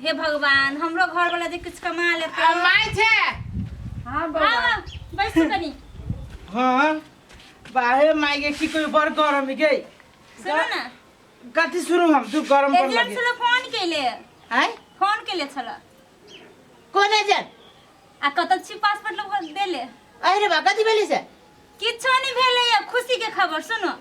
हे भगवान, हमरो घर वाला जे किछु कमा लेतै। आ my छै। हाँ बौआ। हाँ, बैसू कनी। हाँ बाहे माय गे, की कोई बड़ गरम गे। सुनू ने। कथी सुनू हम? तू गरम पर एजेंट लगे। छल फोन केले। आय? फोन केले छल। कोन एजेंट? आ कतऽ छी पासपोर्ट लोग देले? अरे बा, कथी भेली से? किछो नहीं भेलै या, खुशी के खबर सुनो।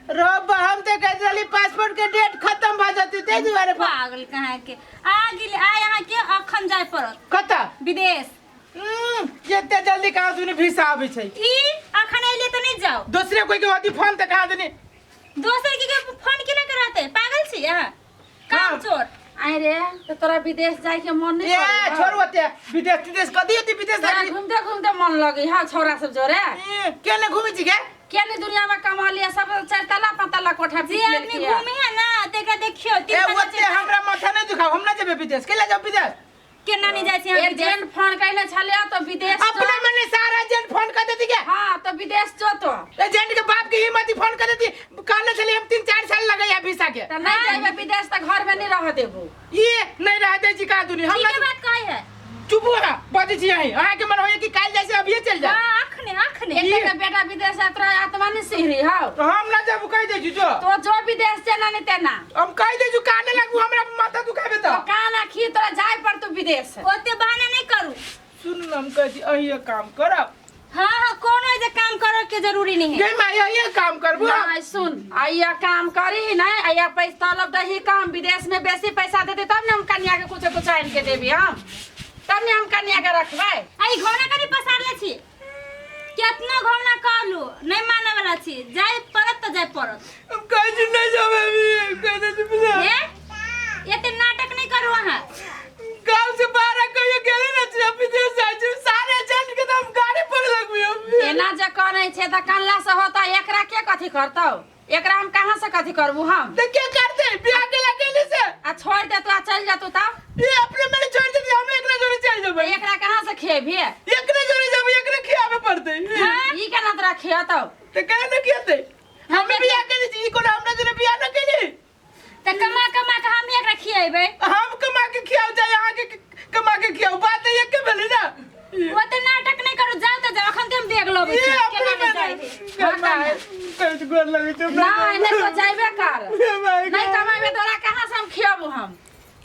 रब, हम तो कहते रहली पासपोर्ट के डेट खत्म भ जती, ताहि दुआरे पागल कहाँ के आ गेल। आ यहाँ के अखन जाय पड़त। कतऽ? विदेश। एते जल्दी कहाँ दुनी वीसा आबै छै? ई अखन अइले तऽ नहीं जाओ। दोसरे कोई के अथी फोन तऽ कहाँ दुनी। दोसर के फोन केना करते? पागल छी अहाँ? काम चोर। आइ रे, तो तोरा विदेश जाय के मन नहीं ए करै हौ? छोड़ू, ओते विदेश तिदेश कथी होती विदेश तोरा जाके? घूमते घूमते मन लगे हाँ छोरा सब जोरे। ए, केने घूमै छी गे? के नहीं दुनिया में कमा लिया सब चार तला पाँच तला कोठा जे बीच आदमी लेलकै है। घूमी है ना तेकरा देखियो। ए तीन ओते चार हमरा माथा नहीं दुखाओ, हम ना जेबै विदेश। केला जाब विदेश? केना नहीं जाइ छी अहाँ विदेश? एजेंट फोन कैले छलिया तो विदेश जो- अपने मने सारा एजेंट फोन कर देती के? हाँ तो विदेश जो तो एजेंट के बाप के हिम्मत ही फोन कर देती। कहले छली हम 3-4 साल लगे या वीसा के। तो नहीं जाइबे विदेश तो घर में नहीं रह देबो। ये नहीं रह दे जी का दुनी हम ठीक ना है बात कही है। चुप हो ना, बजै छी यहीं। अहाँ के मन होय कि काल जाइ से अभिये चल जा। हाँ, अखने अखने। एक के बेटा विदेश है तोरा आत्मा नहीं सिहरी हौ। तो हम ना जब कह दे छी जो। तो जो विदेश से ना नहीं तेना। हम कह दे छी काने लागू, हमरा माथा दुखाबे तो तो। कान आखी तोरा जाय पर तू विदेश। ओते बहाना नहीं करू। सुन न, हम कह छी अहिए काम करब। हाँ हाँ, कोनो जे काम करे के जरूरी नहीं है। गे माई, अहिए काम करबो। नहीं सुन, आइया काम करी नहीं, आइया पैसा तलब दही काम विदेश में बेसी पैसा देते तब ने हम कन्या के कुछ कुछ आन के देबी हम, तब ने हम कन्या के रखबै। आई घोड़ा कनी पसार ले छी, केतना घोड़ा कहलू नहीं माने वाला छी, जाय पड़त त जाय पड़त। हम कह छी नहीं जाबे अभी, कह दे छी विदेश। हे, एते नाटक नहीं करू अहाँ। गांव से बाहर कहियो गेले ना छी, हम विदेश जाइ छी सारे एजेंट के तो हम गाड़ी पर लगबी हम। एना जे करै छै तऽ कनला से होता, एकरा के कथी करतौ? एकरा हम कहाँ से कथी करबू हम? तो के करते बियाह के लगेली से? आ छोड़ दे तू, आ चल जा तू तब। ये अपने मैंने छोड़ दे, हम एकरा जोरे चल जेबै। एकरा कहाँ से खेबी? एकरे जोरे जेबै, एकरे खियाबे पड़तै। ई केना तोरा खियतौ? तो केना न खियतै? हमें बियाह केली छी, ई कोनो हमरा जोरे बियाह न केली। त कमा कमा के हम एकरा खिएबै। हम कमा के खियाउ चाहे अहाँ के कमा के खियाउ, बात तऽ एके भेलै ना। ओते नाटक नहीं करू, जाओ त जाओ, अखन ते हम देख लेबै ये छी, अपने केना नहीं जाइ है। कहै छी गोर लगै छै। नहीं नहीं तो जाइबे कर। माय नहीं कमाबे तोरा कहाँ से हम खियाबू हम?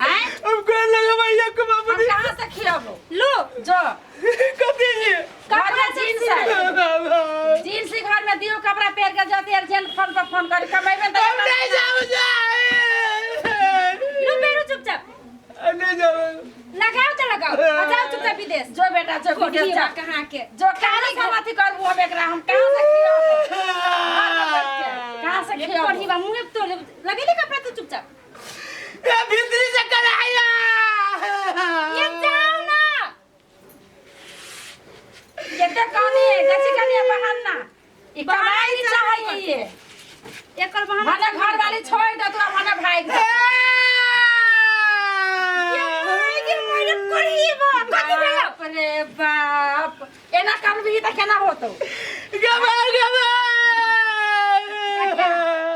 आँय? हम गोर लगबै एक बाबू। हम कहाँ से खियाबू? लू जो कथी ये? घर में जींस है, जींस ही घर में दियो, कपड़ा पहन के जाती है, जेन फोन पर फोन कर कमाइबे तो हम नहीं जाऊ जाए। लू पेरू चुपचाप। नहीं जाऊ। लगाओ त लगाओ, आ जाओ चुपचाप विदेश। जो बेटा जो विदेश जा। कहाँ के जो कहाँ से हम अथी करबू हम एकरा, हम कहाँ से खियाबू? कहाँ से खियाबू? पढ़ी बा मुंह तो लगेले कपड़ा तो चुपचाप। ए भीतरी से कराया। ये जाओ ना। केते कहनी है जैसे कहनी है बहाना ई कमाई नहीं चाहिए। एकर बहाना भने घर वाली छोड़ दे तू, भने भाग जा। ये मोरे करही बा कथी भेल? बाप रे बाप, एना करबही तऽ केना होतौ? गबा गबा।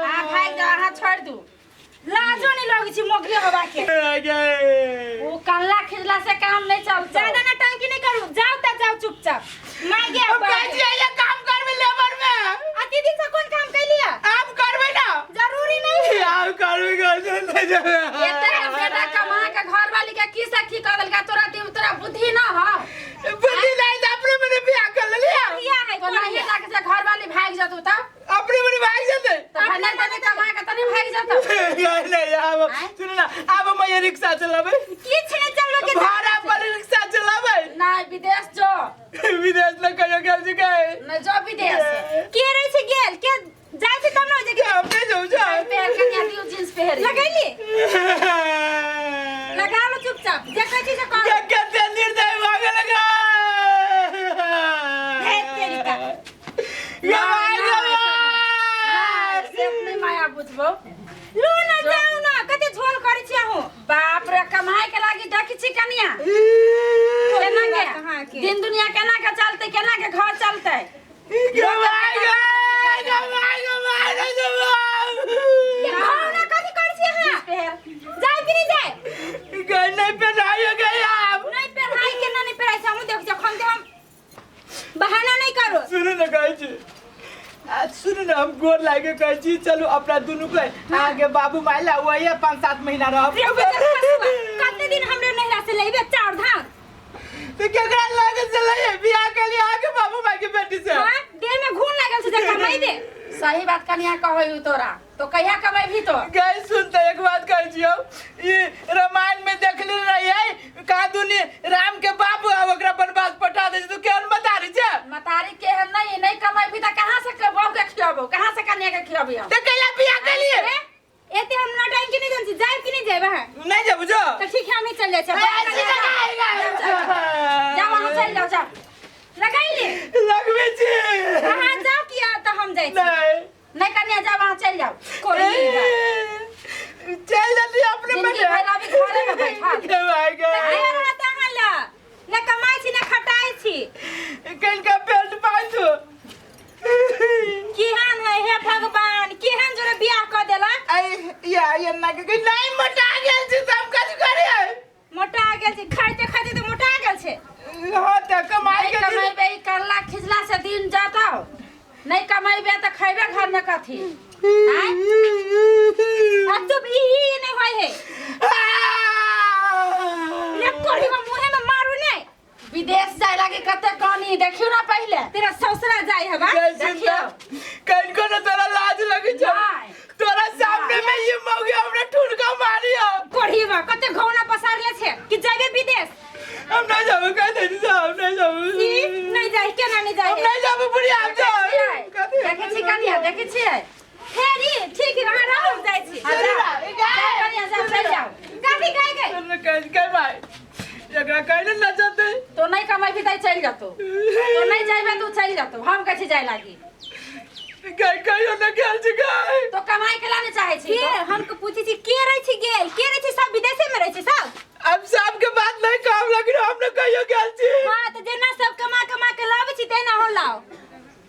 अहाँ भागि जाउ, अहाँ छोड़ दू। लाजो नहीं लगै छै मोगरी होबा के। ओ कल्ला खिजला से काम नहीं चलतो। ज्यादा नौटंकी नहीं करू, जाओ त जाओ चुपचाप। माय गे हम कहै छी ये काम करबै लेबर में। आ दीदी से कोन काम कैलिया? आप करबै ना? जरूरी नहीं है। आप करबै करबै नहीं जेबै। एते के बेटा कमा के घर वाली के की से की कर देलका तोरा? तोरा बुद्धि ना हो? बुद्धि नहीं तऽ अपने मने बियाह कर लेलिया। बढ़िया है। तो नहीं जाके से घर वाली भाग जतौ तब? अपने मने भाग जेतै। तो भने तनी कमा के तनी भाग जतौ। नहीं नहीं, आब सुन ना, आब हम ये रिक्शा चलाबै। किछ नहीं चलबै के। भाड़ा पर रिक्शा चलाबै। नहीं विदेश जो। विदेश न कहियो गेल छी गए। नहीं जो विदेश। के रहे छै गेल के जाइ छै तब न हो जे के हम नहीं जाऊ जा। पहन के नहीं दियो जींस पहन लगैली लगा लो चुपचाप, जे कहै छी से कर। के कते निर्दय भागे लगा। हे तेरी का। गवाई गवाई। से नहीं माया बुझबो। लू ना, जाऊ ना, कते झोल करै छी अहूँ। बाप रे, कमाई के लागी देखी छी कनिया केना के कहाँ के? दिन दुनिया केना के चलते, केना के घर चलते? गवाई गवाई गवाई गवाई नहीं जाऊ। ये घौना कथी करै छी अहाँ? पहन जाय कि नहीं जाय? गए नहीं पे। सुन हम गोर लागे कहै छी, चलू अपना दुनू के अहाँके बाबू माय ला वही 5-7 महीना रहब। रे बेटा खसुआ, कते दिन हमरे नैहरा से लेबे चाउर धान? तो केकरा लागे से लइए बियाह के लिए अहाँके बाबू माय के बेटी से? हां, देह में घून लागल छै जे कमैबे। सही बात कनिया कहै तोरा, तो कहिया कमेबही तो? गई सुन तो एक बात कहै छियौ, ई रामायण में देखले रहियै कहाँ दुनी राम के बाबू आ ओकरा वनवास पठा दे छै, तू केहन मतारी छै? मतारी केहन नहीं, नहीं कमेबही त कहाँ से बहू के खियाबो, कहाँ से कनिया के खियाबी हम? त कहिया बियाह केलिए? एते हम नटाइन के नहीं जान छी, जायब कि नहीं जायब अहाँ? नहीं जाबू जो। त ठीक है, हम ही चल जाइ छी। जाओ अहाँ चलि जाओ, जाओ। लगाई ले। लगबै छी। अहाँ जाओ कि त हम जाइ छी? नहीं। नहीं कन्या जाओ, अहाँ चलि जाओ। कोई नहीं बात। चल जल्दी अपने जिंदगी भर अभी घरे में बैठल। के भाई त गए। के रहत अहाँ ला? न कमाइ छी न खटाइ छी। कनका बेल्ट बांधो। केहन है हे भगवान, केहन जोरे बियाह क देलक? आई या ये ना के नहीं मोटा गेल छी सब काज करे। मोटा गेल छी, खाइते खाइते त मोटा गेल छै। हां त कमाई नहीं के दिन- कमेबे ई करला खिचला से दिन जाता, नहीं कमेबे त खैबे घर में कथी? आँय? आ चुप, ई ई नहीं होय है। ले कोढ़ी में मुहे में मारू नहीं। विदेश जाय लागी कते कानी देखियो ना पहिले। तेरा ससुरा जाय हबा। गई सुनता कहीं को ना तोरा लाज लगी छौ। नहीं। तोरा सामने में ये मौगी हमरा ठुनका मारी हो। कोढ़ी में कते घौना पसारले छे कि जाबे विदेश? हम नहीं जाबे, कह दे छी, हम नहीं जाबे। की नहीं जाय, केना नहीं जाय? हम नहीं जाबे बुढ़िया, हम जाओ। कथी? देखै छी कनिया, देखै छियै? फेरी ठीक है, अहाँ रहू, हम जाइ छी। हाँ, जाओ। जाओ कनिया, जाओ, चलि जाओ। कथी खाइ गई? कह कह भाई एकरा कहले ना जाते। तो नहीं कमेबही त चलि जतौ, तो नहीं जाबे तू चलि जतौ, हम कहै छी जाय लागी। गई कहियो ना गेल छी गई। तो कमाई के ला नहीं चाहे छी के हमके पूछै छी के रहै छी गेल, के रहै छी? सब विदेशे में रहै छी सब। अब सब के बात नहीं काम लगी, हम ना कहियो गेल छी। हां त जेना सब कमा कमा के लाबै छी तेना हो लाओ।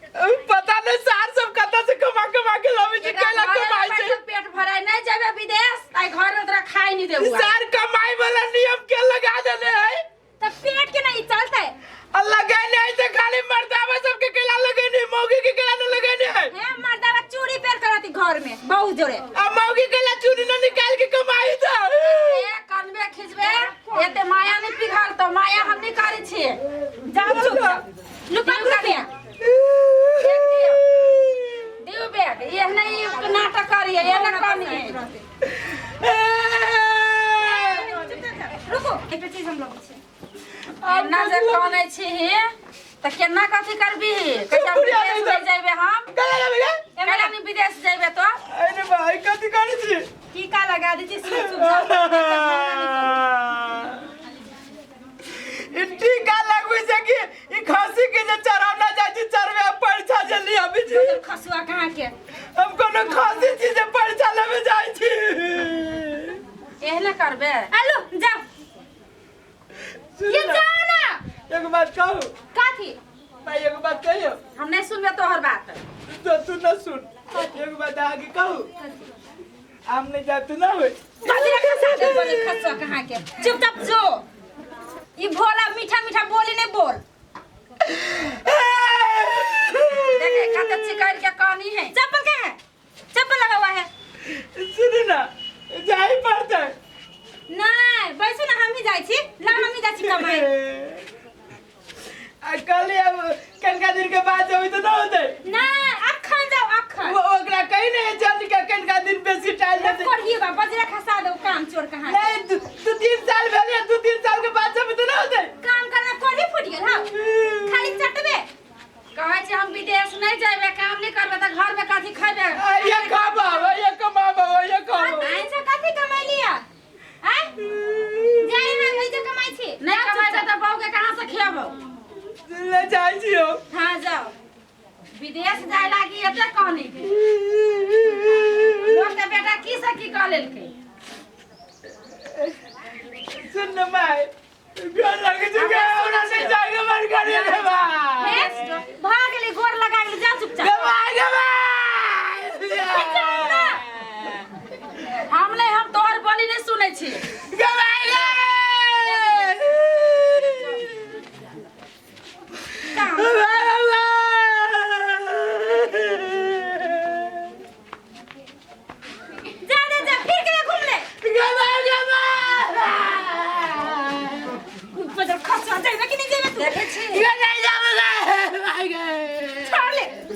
अब पता नहीं सार सब कता से कमा कमा के लाबै छी, एकरा कैला घरे कमाई में छै। बैठल पेट भराय नहीं जाबे विदेश, ताई घर में तोरा खाई नहीं देबू। सार कमाई वाला नियम के लगा देने है? त पेट के नहीं चलते। अल्लाह गए नहीं तो खाली मर्दावा सबके कैला लगे नहीं, मौगी के कैला न लगे नहीं है। हे मर्दावा चूड़ी पेर करती घर में बहुत जोरे। अब मौगी कैला चूड़ी न निकाल के कमाई तो। ए कनबे खिचबे एते माया नहीं पिघल तो माया हम नहीं करै छियै। जाओ चुप लुपा रुपया एक दियौ। दियौ बैग, एहने ई नाटक करियै, एहने कनियै। रुको, एक चीज हम लोग छी। एना जे कनै छिही त केना कथी करबिही? कैसे बुढ़िया विदेश नहीं नहीं जाइबे हम? कैला जाबे गे? कैला नहीं विदेश जाइबे तो? अरे भाई कथी करै छी? टीका लगा दै छी, सुन चुप जाओ। ई टीका लगबै छै कि ई खसी के जे चरावना जाइ छी चरबे आ परीक्षा जे लियाबै छी। खसुआ कहाँ के? हम कोनो खसी छी जे परीक्षा लेबे जाइ छी? एहने करबे? आलू जाओ। सुन ये ना, जाओ ना। एगो बात कहू? कथी? भाई एगो बात कहियो? हम नहीं सुनबे तोहर बात। तो तू न सुन, एगो बात आगे कहू? हम नहीं जाते ना होय। बजरा खसा दे बोले खसुआ कहाँ के? चुपचाप जो। ई भोला मीठा मीठा बोली नहीं बोल। देखे कते चिकैर के कहानी है। चप्पल कहाँ है? चप्पल लगा हुआ है। सुन ना जाई पड़ते। नहीं बैसू ना, हम ही जाइ छी। ला हम ही जाइ छी कमाई। आ कल अब कनका दिन के बाद जब तो ना होते। नहीं अखन जाओ अखन। वो ओकरा कहीं नहीं जल्दी के कनका दिन बेसी टाइम देते। कोढ़ी बा बजरा खसा दो काम चोर कहाँ के। नहीं 2-3 साल भेले, 2-3 साल के बाद जब तो ना होते। काम करना कोढ़ी फूट गेल। हां खाली चटबे। कहै छी हम विदेश नहीं जाइबे, काम नहीं करबे त घर में कथी खैबे? ये खाबा, ये कमाबा, ये खाबा। ऐसा कथी कमाई लिया? आय जाई हम ऐसे कमाई छी। नहीं कमाइबे त बहू के कहाँ से खियाबो? ले जाइ छी हम। हां जाओ। विदेश जाय लागी एते कहनी लोग के बेटा की से की कह लेलकै? सुन न माय, गोर लगे छै के हमरा से जाके मन करे रे भाई। हे भाग गेली, गोर लगा गेली, जा चुपचाप। गवाय गवाय। हम नहीं, हम तोहर बोली नहीं सुनै छी। गवाय गवाय। काम गवाय गवाय।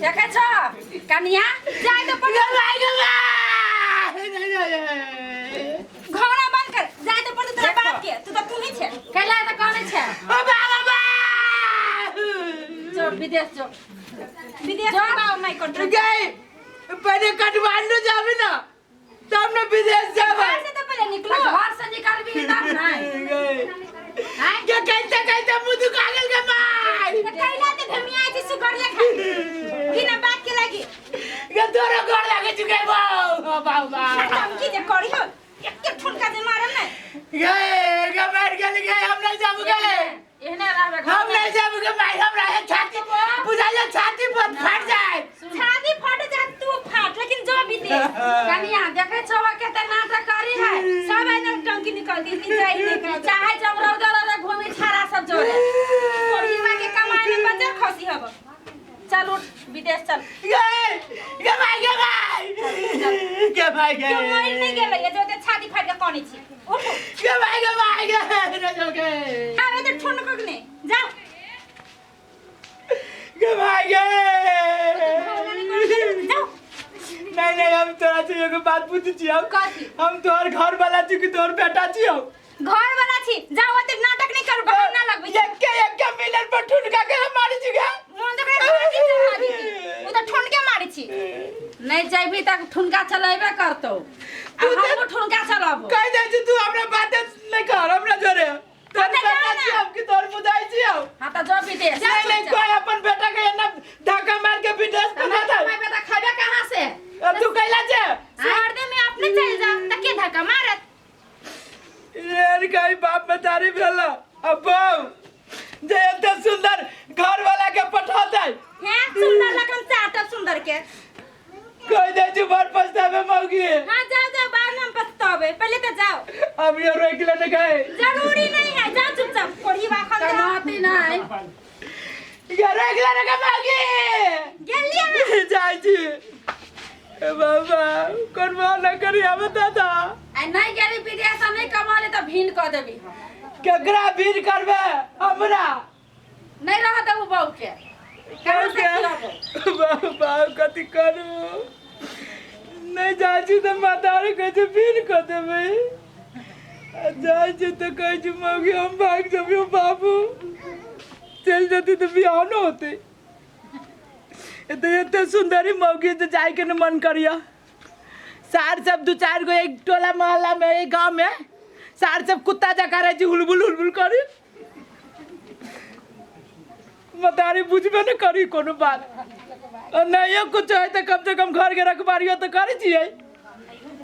देखै छौ कनिया जाय तो पड़तौ। गे माय गे माय नहीं नहीं घोड़ा बंद कर जाय तो पड़तौ तोरा बाप के तू तो तू ही छे कैला तऽ कहने छै ओ बाबा बा जो विदेश जो विदेश में बाप माय कंट्रोल गए पहले काठमांडू जाबी ना तब ना विदेश जाबे घर से तो पहले निकलो घर से निकलबी तब नहीं गए आँय? के कैसे कैसे मुंह दुखा गेल गे माय त कैला ते भेमिया छी सुगर लेखा बिना बात के लागी गे तोरो गोर लागे चुके बाऊ बाऊ बाऊ धमकी जे करी हो एक एक ठुनका जे मारम ने गे गे मर गेल गे हम नहीं जाबू गे एहने रहबे घर हम में। नहीं जाबू गे माय हमरा हे छाती बुझाइए छाती पर फट जाए छाती फट जा तू फाट लेकिन जो भी दे कनिया देखै छौ कते नाटक करी है सब आइ टंकी निकल दी नी जाई नहीं चाहे जब रौदा रौदा घूमी छाड़ा सब जोरे परिवार के कमाई में बजर खसी हब चल उठ विदेश चल गे गे माय गे माय गे माय गे क्यों मर नहीं गेलै ये जो ते छाती फाट के कानै छी उठो गे माय गे माय गे नहीं जाऊ गे आवे ते ठुनक ने जाओ गे माय गे जाओ नहीं नहीं हम तोरा से एगो बात पूछै छी हम कथी? हम तोहर घर वाला छी कि तोहर बेटा छी हम घर वाला छी जाओ ओते नाटक नहीं करू बहाना लगबै छी एके एके मिनट पर ठुनका के हम मारै छी गे मोन तो करे फांसी चढ़ा दी ओ तो ठुन के मारै छी नहीं जैबी तक ठुनका चलेबे करतौ आ तू तऽ- हमहूँ ठुनका चलाबो कहि दै छी तू हमरा बाते नहीं कर हमरा जोरे तोहर तऽ बेटा जाओ ना। छी हम कि तोहर बुझाइ छी हम हाँ तऽ जो विदेश नहीं नहीं कोई अपन बेटा के एना धक्का मार के विदेश तऽ पठा दे माय बेटा खैबे कहाँ से अब तू कैला छे सुहरदे में अपने चल जाओ त के धक्का मारत यार कहीं बाप मतारी भेला अब बहू जे एते सुंदर घर वाला के पठा दे हैं सुंदर लखन चाटब सुंदर के कह दे छी बड़ पछतावे मौगी हाँ जाओ जाओ बाद में हम पछतावे पहले तो जाओ अब ये रोक लेने गए जरूरी नहीं है जाओ चुपचाप कोढ़ी वाखन जाओ कमाती नहीं ये रोक लेने के मौगी गेलिए ना जाइ छी ए बाबा कोन बहाना करी आब दादा आ नहीं गेली विदेश आ नहीं कमाले तऽ भीन कऽ देबी हम केकरा भीड़ करबे हमरा नहीं रह देबू बहू के कहाँ से खिलाबो बाबा कथी करू नहीं जाइ छी तऽ मातारी कहै छै भीड़ कऽ देबै आ जाइ छी तऽ कहै छै मौगी हम भागि जेबै बाबू चलि जेतै तऽ बियाह नहि होतै एते एते सुन्दरी मौगी तऽ जाइके ने मन करिया सार सब दू चारि गो एक टोला मोहल्ला में एक गाँव में सार सब कुत्ता जकाँ रहै छै हुलबुल हुलबुल करी मतारी बुझबे ने करी कोनो बात आ नहियो कुछ है तऽ कम से कम घर के रखबारियो तऽ करै छियै